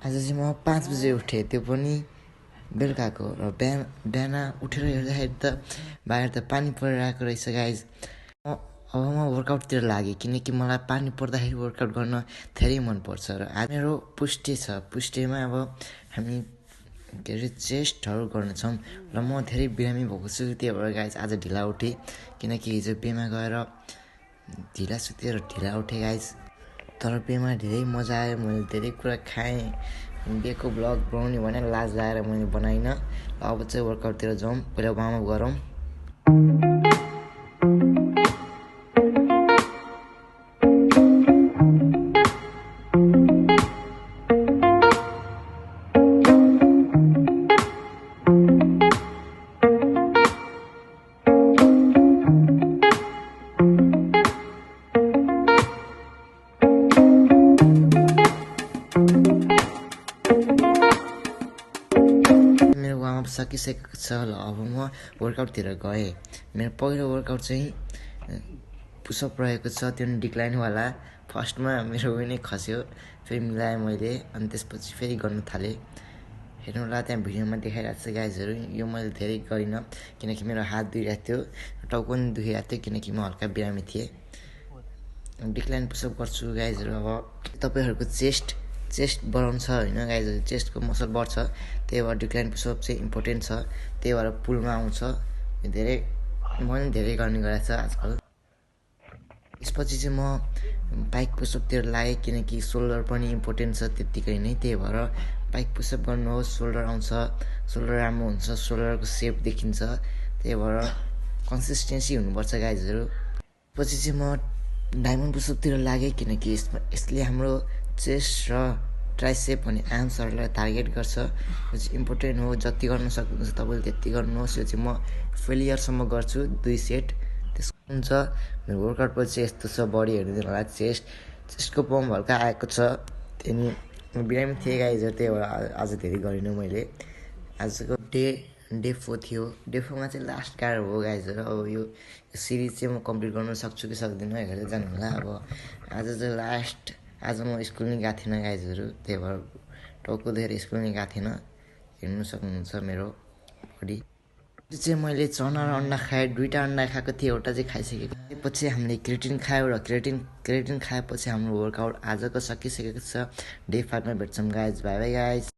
आज चाहिँ म 5 बजे उठेँ, त्यो पनि बेलुकाको। र बिहान उठेर हेर्दाखेरि त बाहिर त पानी परिरहेको रहेछ गाइज। अब म वर्कआउटतिर लागेँ, किनकि मलाई पानी पर्दाखेरि वर्कआउट गर्न धेरै मनपर्छ। र आज मेरो पुष्टि छ, पुष्टिमा अब हामी के अरे चेस्टहरू गर्नेछौँ। र म धेरै बिरामी भएको छु, त्यही भएर गाइज आज ढिला उठेँ, किनकि हिजो बिहेमा गएर ढिला सुतेर ढिला उठेँ गाइज। तर बिहेमा धेरै मजा आयो, मैले धेरै कुरा खाएँ। बिहेको ब्लग बनाउने भने लाज लागेर मैले बनाइनँ। अब चाहिँ वर्कआउटतिर जाउँ, पहिला वार्मअप गरौँ। मेरो वार्मअप सकिसकेको छ। ल अब म वर्कआउटतिर गएँ। मेरो पहिलो वर्कआउट चाहिँ पुसअप रहेको छ, त्यो डिक्लाइनवाला। फर्स्टमा मेरो उयो नै खस्यो, फेरि मिलाएँ मैले, अनि त्यसपछि फेरि गर्नु थालेँ। हेर्नु होला, त्यहाँ भिडियोमा देखाइरहेको छ गाइजहरू। यो मैले धेरै गरिनँ, किनकि मेरो हात दुखिरहेको थियो, टाउको पनि दुखिरहेको थियो, किनकि म हल्का बिरामी थिएँ। डिक्लाइन पुसअप गर्छु गाइजहरू। अब तपाईँहरूको चेस्ट बढाउनु छ होइन गाइजहरू, चेस्टको मसल बढ्छ, त्यही भएर डिक्लाइन पुसअप चाहिँ इम्पोर्टेन्ट छ। त्यही भएर पुलमा आउँछ, धेरै मैले धेरै गर्ने गरेको छ आजकल। त्यसपछि चाहिँ म बाइक पुसअपतिर लागेँ, किनकि सोल्डर पनि इम्पोर्टेन्ट छ त्यत्तिकै नै। त्यही भएर बाइक पुसअप गर्नुहोस्, सोल्डर आउँछ, सोल्डर राम्रो हुन्छ, सोल्डरको सेप देखिन्छ। त्यही भएर कन्सिस्टेन्सी हुनुपर्छ गाइजहरू। पछि चाहिँ म डायमन्ड पुसअपतिर लागेँ, किनकि यसले हाम्रो चेस्ट र ट्राइसेप अनि आर्म्सहरूलाई टार्गेट गर्छ। यो चाहिँ इम्पोर्टेन्ट हो, जति गर्न सक्नुहुन्छ तपाईँले त्यति गर्नुहोस्। यो चाहिँ म फेलियरसम्म गर्छु, 2 सेट। त्यसको हुन्छ मेरो वर्कआउट पछि यस्तो छ, बडी हेरिदिनु होला। चेस्टको पम्प हल्का आएको छ, त्यहाँदेखि बिरामी थिएँ गाइजहरू, त्यही भएर आज धेरै गरिनँ मैले। आजको डे 4 थियो। डे 4मा चाहिँ लास्ट गाह्रो हो गाइजहरू। अब यो सिरिज चाहिँ म कम्प्लिट गर्न सक्छु कि सक्दिनँ हेरेर जानु होला। अब आज चाहिँ लास्ट, आज म स्कुल नै गएको थिइनँ गाइजहरू, त्यही भएर टाउको धेरै स्कुल नै गएको थिइनँ। हेर्नु सक्नुहुन्छ मेरो बडी चाहिँ। मैले चना र अन्डा खाएँ, 2टा अन्डा खाएको थिएँ, एउटा चाहिँ खाइसकेको। त्यसपछि हामीले क्रिएटिन खायो, र क्रिएटिन खाएपछि हाम्रो वर्कआउट आजको सकिसकेको छ। डे 5मा भेट्छौँ गाइज, बाई बाई गाइज।